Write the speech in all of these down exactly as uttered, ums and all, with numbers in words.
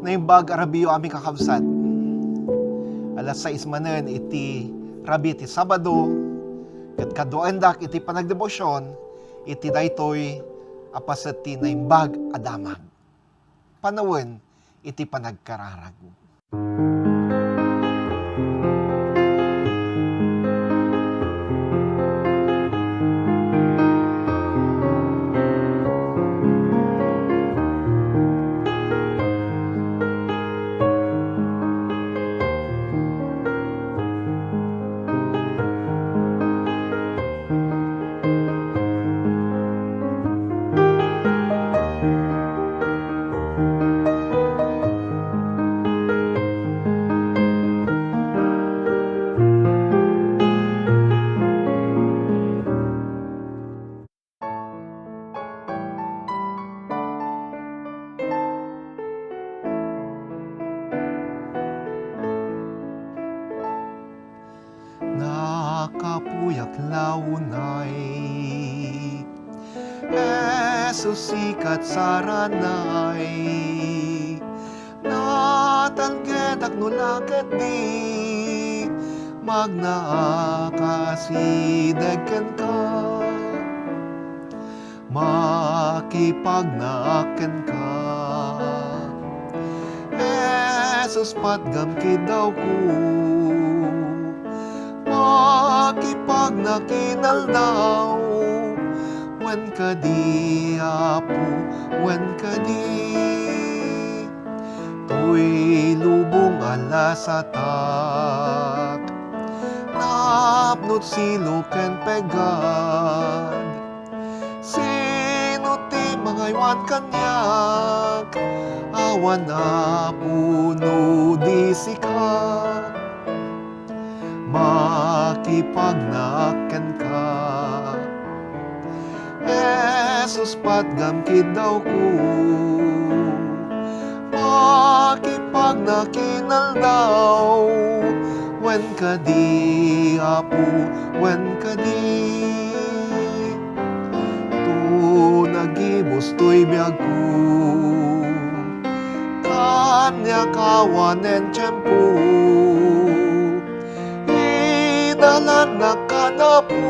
Naimbag a rabiiyo, amin a kakabsat. Alas sais manen iti rabii ti Sabado, ket kaduaendak iti panagdebosion iti daytoy a paset ti Naimbag a Damag. Panawen iti panagkararag. Nakapuyak la unay, Jesus, sika ti saranay. Natalgedak no la ketdi, magnaak a sideg kenka. Makipagnaak kenka, Jesus, patgam kiddawko. Makipagnaak inaldaw, wen kadi, Apo, wen kadi. Toy lubong a lasatak, napno ti silo ken pegad. Sino ti mangaywan kaniak? Awan, Apo, no di sika. Makipagnaak kenka, Jesus, patgam kiddawko. Makipagnaak inaldaw, wen kadi, Apo, wen kadi. To nagibus toy biagko, kaniak awanen tiempo. Idalannak kan Apo,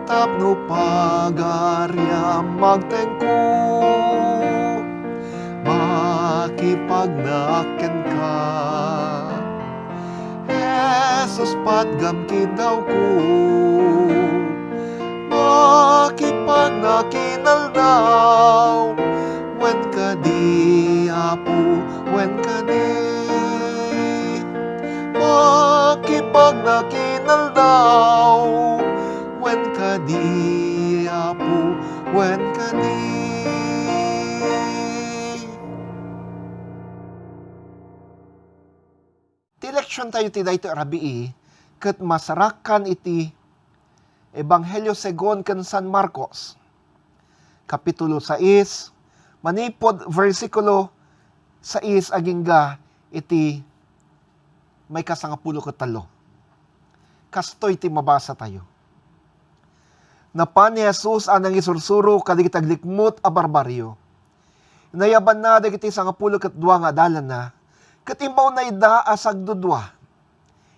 tapno pagariam agtengko. Makipagnaak kenka, Jesus, patgam kiddawko. Makipagnaak inaldaw, wen kadi, Apo, wen kadi. Makipagnaak inaldaw, wen kadi, Apo, wen kadi. Ti leksiontayo ti daytoy a rabii ket masarakan iti Ebanghelio segun ken San Marcos, Kapitulo sais, manipud bersikulo sais agingga iti maikasangapulo ket tallo. Kastoy ti mabasatayo. Napan ni Jesus a nangisursuro kadagiti aglikmut a barbarrio. Inayabanna dagiti sangapulo ket dua nga adalanna, ket imbaonayda a sagdudua.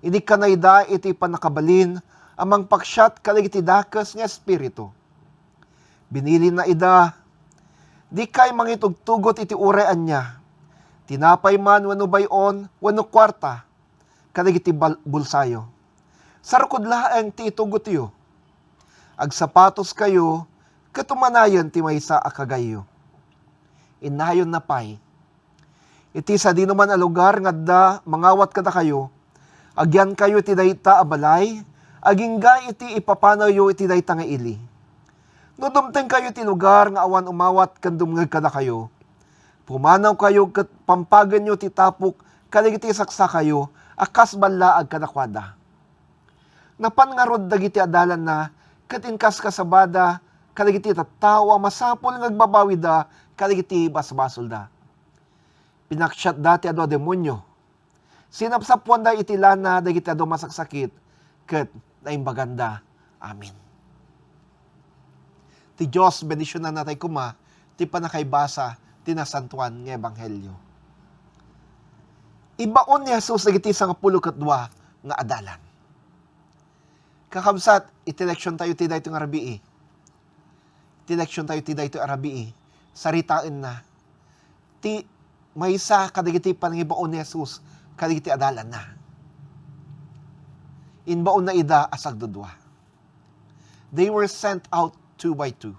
Inikkanayda iti pannakabalin a mangpaksiat kadagiti dakes nga espiritu. Binilinna ida, "Dikay mangitugtugot iti uray ania, tinapay man wenno bay-on wenno kuarta, kadagiti bal-, bulsayo. Sarukod laeng ti itugotyo. Agsapatoskayo ket umanayen ti maysa a kagayyo." Innayonna pay, "Iti sadinoman a lugar nga adda mangawat kadakayo, agyankayo iti dayta a balay, agingga iti ipapanawyo iti dayta nga ili. No dumtengkayo iti lugar nga awan umawat ken dumngeg kadakayo, pumanawkayo ket pampagenyo ti tapok kadagiti saksakayo a kas ballaag kadakuada." Napan ngarud dagiti adalanna ket inkaskasabada kadagiti tattao a masapul nga agbabawida kadagiti basbasolda. Pinaksiatda ti adu a demonio. Sinapsapoanda iti lana dagiti adu a masaksakit ket naimbaganda. Amen. Ti Dios bendisionannatay koma ti pannakaibasa ti nasantoan nga ebanghelio. Ibaon ni Jesus dagiti sangapulo ket dua nga adalan. Kakabsat, iti leksiontayo ti daytoy nga rabii. Iti leksiontayo ti daytoy a rabii, saritaenna ti maysa kadagiti panangibaon ni Jesus kadagiti adalanna. Imbaonna ida a sagdudua. They were sent out two by two.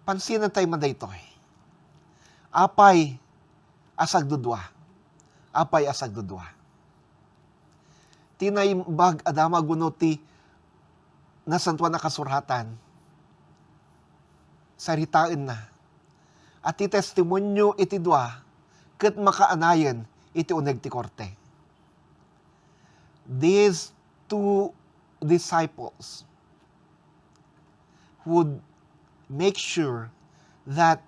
Pansinentayo man daytoy. Apay a sagdudua? Apay a sagdudua? Ti Naimbag a Damag wenno ti Nasantoan a Kasuratan, saritaenna a ti testimonio iti dua ket makaanayen iti uneg ti korte. These two disciples would make sure that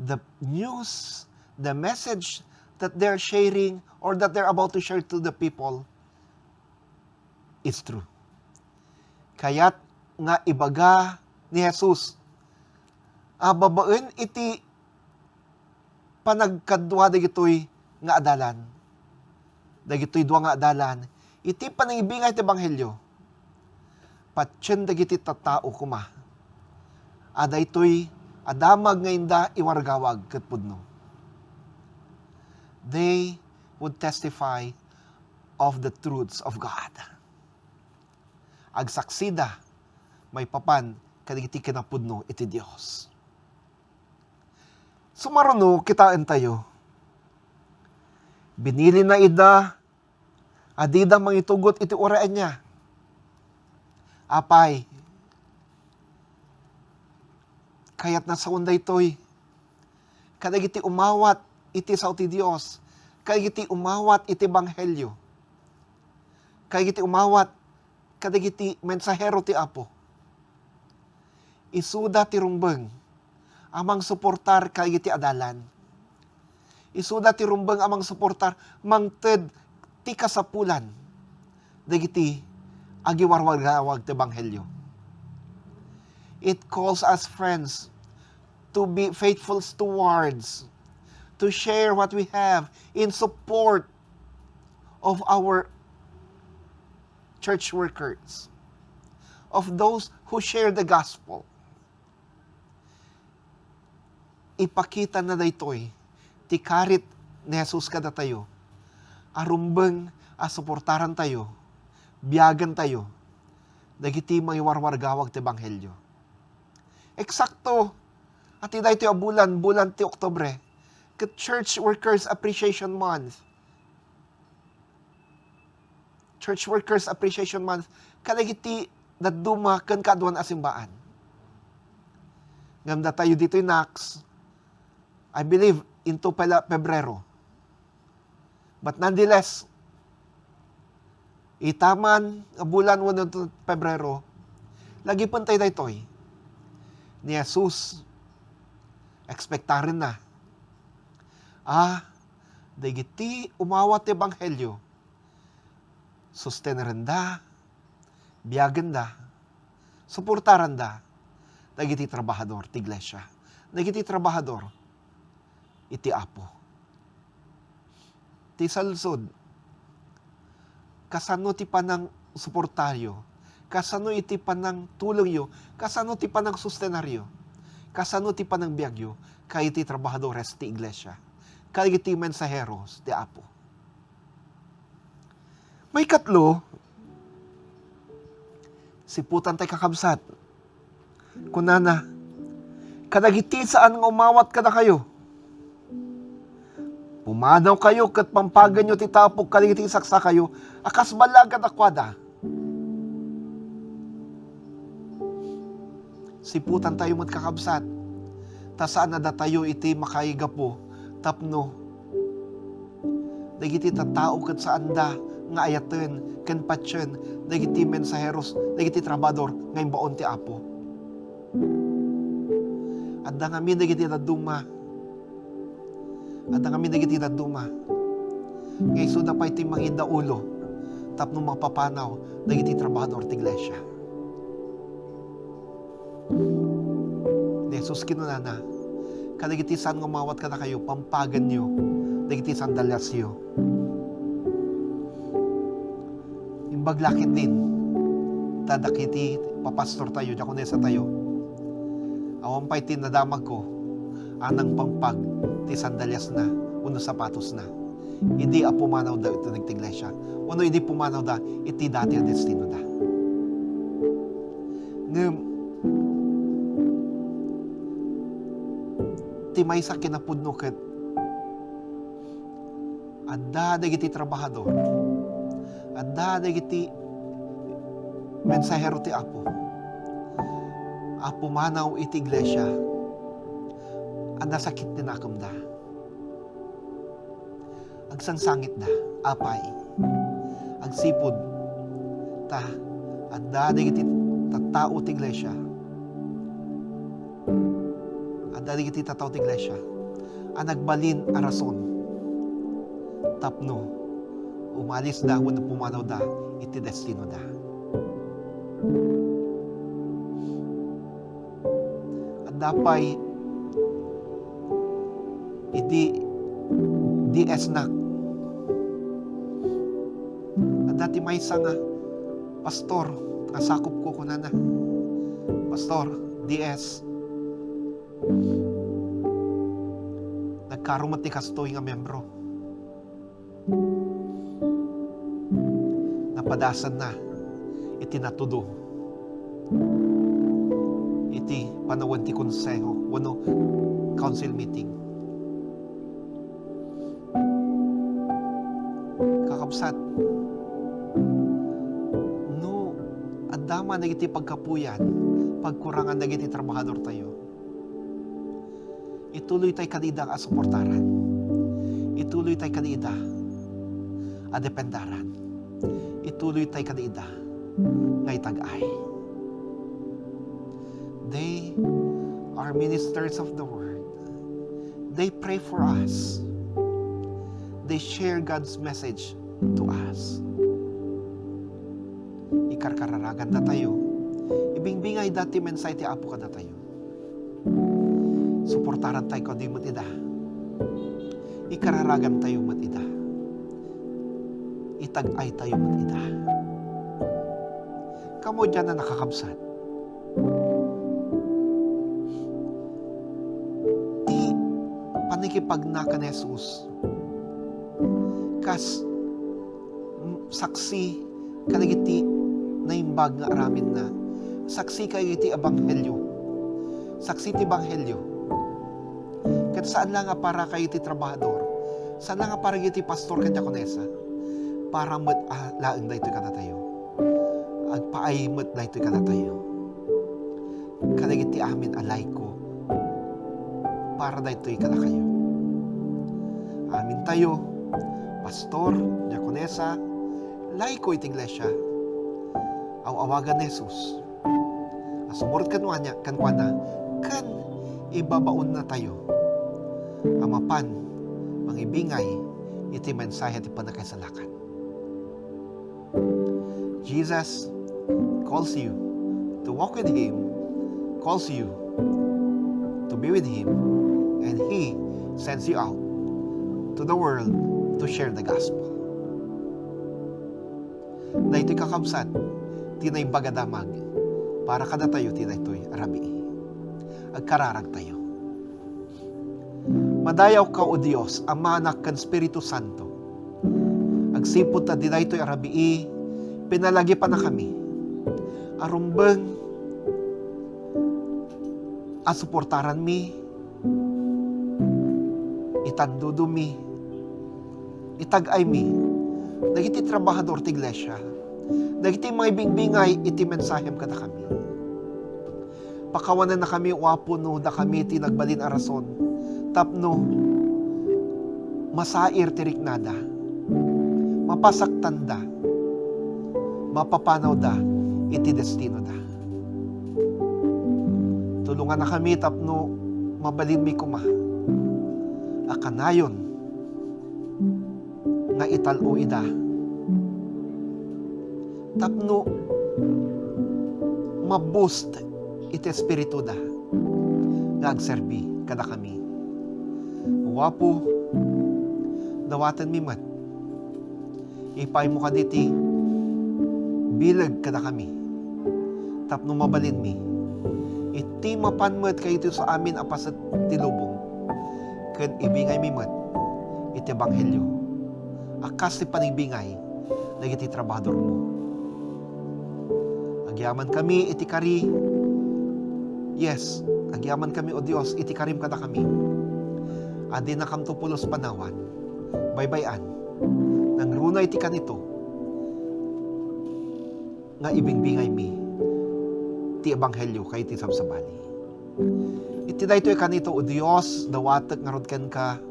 the news, the message that they're sharing or that they're about to share to the people is true. Kayat nga ibaga ni Jesus a babaen iti panagkadua dagitoy nga adalan. Dagitoy dua nga adalan, iti panangibingay ti ebanghelio, patien dagiti tattao koma a daytoy a damag nga inda iwargawag ket pudno. They would testify of the truths of God. Agsaksida maipapan kadagiti kinapudno iti Dios. Sumaruno, kitaentayo. Binilina ida a dida mangitugot iti uray ania. Apay, kayatna sawen daytoy kadagiti umawat iti sao ti Dios, kadagiti umawat iti ebanghelio, kadagiti umawat kadagiti mensahero ti Apo. Isuda ti rumbeng a mangsuportar kadagiti adalan. Isuda ti rumbeng a mangsuportar, mangted ti kasapulan dagiti agiwarwargawag ti ebanghelio. It calls us, friends, to be faithful stewards, to share what we have in support of our church workers, of those who share the gospel. Ipakitana daytoy ti karit ni Jesus kadatayo a rumbeng a suportarantayo, biagentayo dagiti mangiwarwargawag ti ebanghelio. Eksakto a ti daytoy a bulan, bulan ti Oktubre, ket Church Workers Appreciation Month. Church Workers Appreciation Month kadagiti dadduma ken kaaduan a simbaan. Ngem datayo ditoy Nax, I believe, into pela Pebrero. But nonetheless, ita man nga bulan wenno Pebrero, lagipentayo daytoy. Ni Jesus, ekspektarenna a dagiti umawat ti ebanghelio, sustenerenda, biagenda, suportaranda dagiti trabahador ti iglesia, dagiti trabahador iti Apo. Ti salsod, kasano ti panangsuportayo? Kasano iti panangtulongyo? Kasano ti panangsustenaryo? Kasano ti panangbiagyo kadagiti trabahadores ti iglesia, kadagiti mensaheros ti Apo? Maikatlo, siputan tay kakabsat. Kunana, "Kadagiti saan nga umawat kadakayo, pumanawkayo ket pampagenyo ti tapok kadagiti saksakayo a kas ballak kadakuada." Siputantayo met, kakabsat, ta saan a datayo iti makaigapu tapno dagiti tattao ket saanda nga ayaten ken patien dagiti mensaheros, dagiti trabahador nga imbaon ti Apo. Adda ngamin dagiti dadduma. Adda ngamin dagiti dadduma nga isuda pay ti mangidaulo tapno mapapanaw dagiti trabahador ti iglesia. Ni Jesus kinunana, "Kadagiti saan nga umawat kadakayo, pampagenyo dagiti sandaliasyo. Imbag la ketdin ta dagiti papastortayo, diakonesatayo, awan pay ti nadamagko a nangpangpag ti sandaliasna wenno sapatosna idi a pumanawda iti iglesia wenno idi pumanawda iti dati a destinoda. Ngem ti maysa kinapudno ket adda dagiti trabahador, adda dagiti mensahero ti Apo a pumanaw iti iglesia a nasakit ti nakemda. Agsangsangitda, apay, agsipud ta adda dagiti tattao ti iglesia, adda dagiti tattao ti iglesia a nagbalin a rason tapno umalisda wenno pumanawda iti destinoda. Adda pay idi D S nak. Adda ti maysa nga pastor nga sakop ko, kunana, "Pastor, D S, nagkaro met ti kastoy nga membro." Napadasanna iti natudo iti panawen ti konseho wenno council meeting. Kakabsat, no adda man dagiti pagkapuyan, pagkurangan dagiti trabahadortayo, ituloytay kadi ida a suportaran. Ituloytay kadi ida a dependaran. Ituloytay kadi ida nga itag-ay. They are ministers of the word. They pray for us. They share God's message to us. Ikarkararagandatayo. Ibingbingayda ti mensahe ti Apo kadatayo. Suportarantayo kadi met ida. Ikararagantayo met ida. Itag-aytayo met ida. Kamu diay a nakakabsat, ti pannakipagna ken Jesus kas, mm, saksi kadagiti naimbag nga aramidna. Saksi kadagiti ebanghelio. Saksi ti ebanghelio. Ket saan la nga para kadagiti trabahador. Saan la nga para kadagiti pastor ken diakonesa. Para met a laeng daytoy kadatayo. Agpaay met daytoy kadatayo. Kadagiti amin a laiko para daytoy kadakayo. Amintayo, pastor, diakonesa, laiko iti iglesia, aw-awagan ni Jesus a sumurot kenkuana, kenkuana, ken ibabaonnatayo a mapan mangibingay iti mensahe ti pannakaisalakan. Jesus calls you to walk with Him, calls you to be with Him, and He sends you out to the world to share the gospel. Daytoy, kakabsat, ti naimbag a damag para kadatayo ti daytoy a rabii. Agkararagtayo. Madayawka, O Dios, Ama, Anak, ken Espiritu Santo. Agsipud ta daytoy a rabii, pinalagipannakami a rumbeng a suportaranmi, itandudomi, itag-aymi dagiti trabahador ti iglesia, dagiti mangibingbingay iti mensahem kadakami. Pakawanannakami, O Apo, no dakami ti nagbalin a rason tapno masair ti riknada, mapasaktanda, mapapanawda iti destinoda. Tulongannakami tapno mabalinmi koma a kanayon nga ital-o ida tapno ma-boost iti espirituda nga agserbi kadakami. O Apo, dawatenmi met. Ipaaymo kadi ti bileg kadakami tapno mabalinmi iti mapan met kayto sa amin a paset ti lubong, ken ibingaymi met iti ebanghelio a kas ti panigbingay dagiti trabahadormo. Agyamankami iti kari, yes, agyamankami, O Dios, iti karim kadakami. A dinakamto pulos panawan, baybay-an, nangruna iti kanito nga ibingbingaymi ti ebanghelio kayto ti sabsabali. Iti daytoy kanito, O Dios, dawatek ngarud kenka.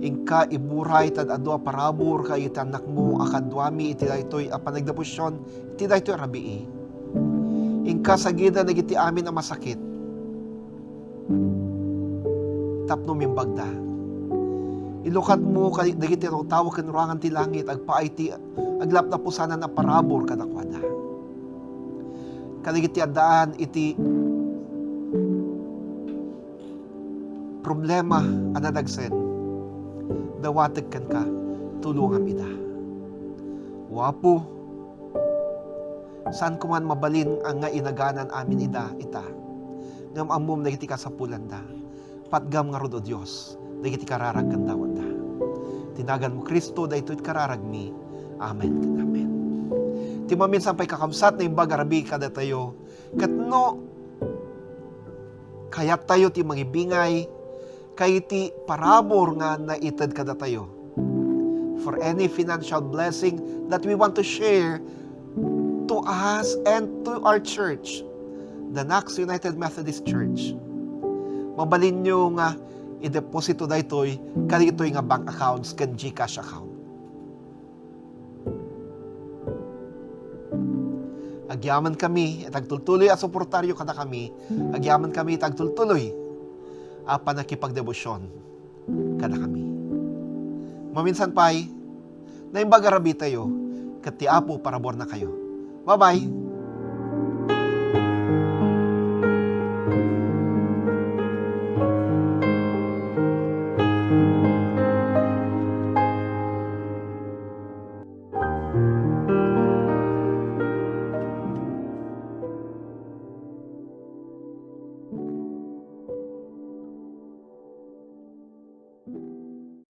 Inka iburay ta ad-adu a parabur kayto ti annakmo a kaduami iti daytoy a panagdebosyon iti daytoy a rabii. Inka sagida dagiti amin a masakit tapno mimbagda. Ilukatmo kay dagiti tattao ken ruangan ti langit agpaay ti aglapnapusanan a parabur kadakuada. Kadagiti addaan iti problema a nadagsen, dawatek kenka, tulongam ida. O Apo, saan ko man mabalin a nga inaganan amin ida, ita, ngem ammom dagiti kasapulanda. Patgam ngarud, O Dios, dagiti kararag ken dawatda. Ti naganmo, Cristo, daytoy ti kararagmi. Amen ken amen. Ti maminsan pay, kakabsat, naimbag a rabii kadatayo, ket no kayattayo ti mangibingay kayto ti parabur nga naited kadatayo, for any financial blessing that we want to share to us and to our church, the Knox United Methodist Church, mabalinyo nga ideposito daytoy kaditoy nga bank accounts ken GCash account. Agyamankami iti agtultuloy a suportaryo kadakami. Agyamankami iti agtultuloy a pannakipagdebosyon kadakami. Maminsan pay, naimbag a rabiitayo, ket ti Apo paraburna kayo. Bye-bye!